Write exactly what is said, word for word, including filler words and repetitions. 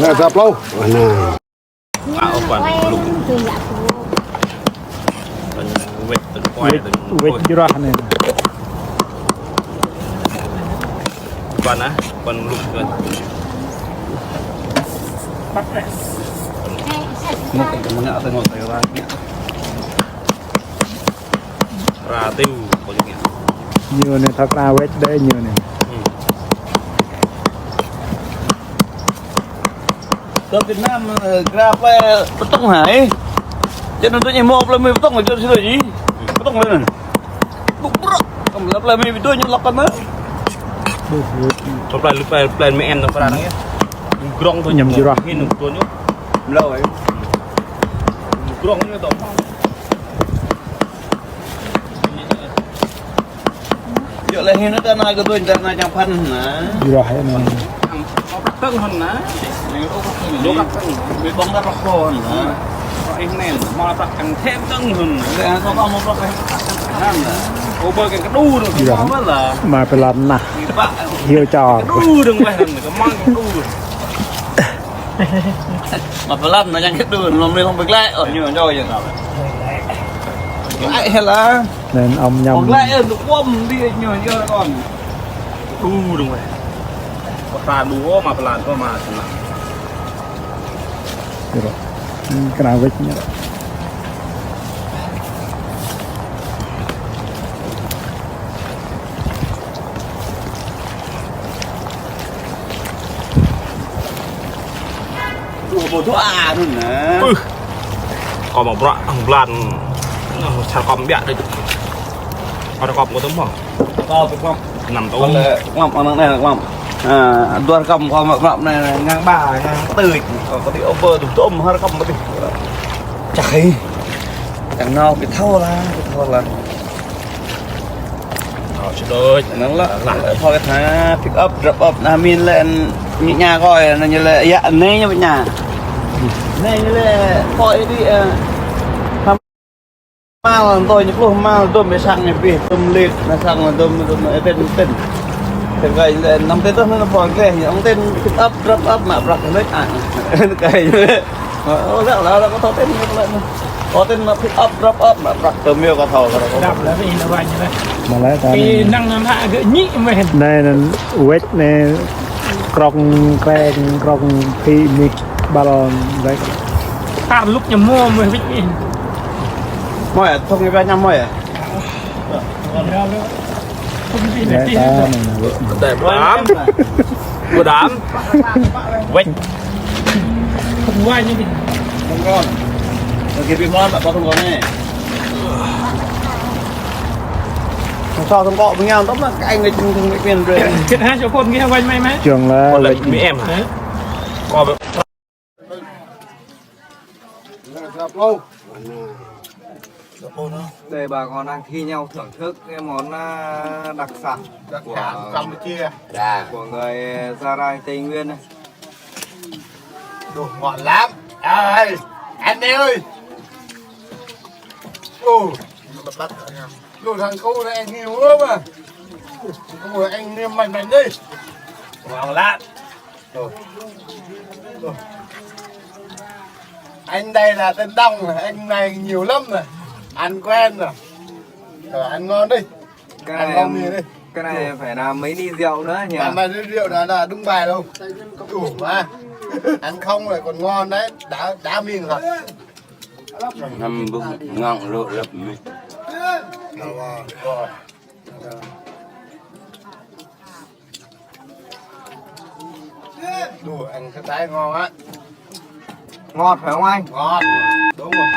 Nè, dăp lu. Nè. Ơ, ơ, păn, lŭk. Păn wĕt tơ̆ng kuai, wĕt, tơ̆ng wĕt kuai. Jrah anai. Păn ah, păn lŭk kơ. Ngŏk tơ̆ng mơngă tơ̆ng ngŏk tơ̆ng rah. Rah tui, kơ ñu. Ñu anai thâo rah wĕt đơi ñu anai. Hmm. Tơ Việt Nam, ơ, rah plei pơtŏng hă? Čơ anŭn tui ñu mơ̆ plei mơi pơtŏng čơ sĭt đơi. Pơtŏng lĕ anŭn. Bŭk brŏk. Kăm lĕ plei mơi pơtŏng ñu lŏk kăm mơ̆. Tơ plei, plei, plei mơi em tơ Prang anai. Grong tơ ñu. Jrah. Hin tơ ñu. Mlâo ai. Grong ñu tơ. Yua lĕ hin tơ anai kơ tui tơ anai čang phăn anai. Jrah anai. Tơ̆ng hŏn anai. Lŭk tơ̆ng. Ƀing ƀơ̆ng tơ rơkâo anai. Rơkâo ih anai. Mă tơ̆ng thêm tơ̆ng hŏn anai. Lĕ kâo kâo mă rơkâo. Anai. Ôbơ kơ kơđu dơ̆ng. Jrah. Mă pơlan nah. Hiu čor. Kơđu dơ̆ng weh anai. Kơmăng kơđu. Mă pơlan anai čang kơđu, lŏm lĕ lŏm pơglaĭ. Ơ, ñu ñu yơh. Glaĭ hĕ lah. Anŭn ôm ñăm. Pơglaĭ yơh, tŭ kuôm đi ñu yơh kơ. Đu dơ̆ng weh. Pơta đu ôh, mă pơlan ôh, mă sơnă. Ñu rŏ. Anai kơnang wĕt ñu rŏ. Ơ, ƀu dŏ anŭn anai. Ưh. Kâo mă bruă, ang blan. Anŭn, čar kâo ƀiă đơi. Kâo rơkâo kâo tơ̆m mơ̆. Kâo tơ̆m. Năm tơ̆m. Kâo lĕ tơ̆m, anŭn anai tơ̆m. Ơ, dua rơkâo kâo mă bruă anai, ngang ba, ngang tơ̆. Kâo kơdih ôbơ tơ̆m, tơ̆m, ha rơkâo kơdih. Čah hĭ. Čang nao kơ thâo lah, kơ thâo lah. Ơ, sĭt đôč. Anŭn lah, lah. Thâo kơ tha, pick up, drop off, anai mĭn lĕ, ñu ña kơ, anŭn ñu lĕ, yă, anai ñu ña. Anai ñu lĕ, kơ ih, ơ, hăm mal, anŭn tui ñu pluh mal, dôm ƀơi sang ñu pih, dôm lĕ, anai sang dôm, dôm, ơ, tơ̆n, tơ̆n. Tơ̆n kơ lĕ, năm tơ̆n tơ̆n, anŭn pô gleh, ñu ong tơ̆n, pick up, drop off, mă bruă kơ lĕ, ah. Tơ̆n kơ lĕ. Ơ, ơ, lĕ, lĕ, lĕ, kơ thâo tơ̆n, kơ lĕ. Kơ tơ̆n mă pick up, drop off, mă bruă kơ mơ̆ kơ thâo, kơ thâo. Đăp lĕ, ih lĕ wai ñu lĕ. Mă lĕ, ta anai. Ih năng năng hă gơ̆ ñĭ mơ̆n. Anai, anŭn wĕt anai, krŏng kreng, krŏng phi mih, ƀal wĕt. Tar lŭk ñu mơ̆ mơ̆ wĕt mih. Mơi ah, thŏng ñu ba ñăm mơi ah. Lĕ ta anai, anai, wĕt. Đai ƀu đam. Ƀu đam. Wĕt. Không qua như thế. Không ngon. Rồi kia bi món, bạn có không ngon nè. Không sao, không có với nhau, tóm là cái anh ấy không, không biết quyền rồi. Chết hả, chỗ phone kia quanh mày mày? Trường là con là wĕt. Mẹ em hả? Hả? Con Đây bà con đang thi nhau thưởng thức cái món, à, đặc sản của, Campuchia. Dạ. Của người Gia Rai Tây Nguyên này. Đồ ngon lắm. Ơi, anh đây ơi. Ồ, đồ thằng cu này anh hiu lắm à. Thằng cu này anh niêm mạch mạch đi. Ngon lắm. Ồ. Ồ. Anh đây là tên Đông này, anh này nhiều lắm rồi. Ăn quen rồi. Rồi, ăn ngon đi. Cái này, ăn ngon mì đi. Cái này phải là mấy ly rượu nữa nhỉ? Ăn mấy ly rượu là, là đúng bài luôn. Đủ mà. Ăn không lại còn ngon đấy, đã, đã miệng rồi. Năm bưng ngon rượu lắm mì. Rồi, rồi. Đủ ăn cái tái ngon á. Ngọt phải không anh? Ngọt. Đúng rồi.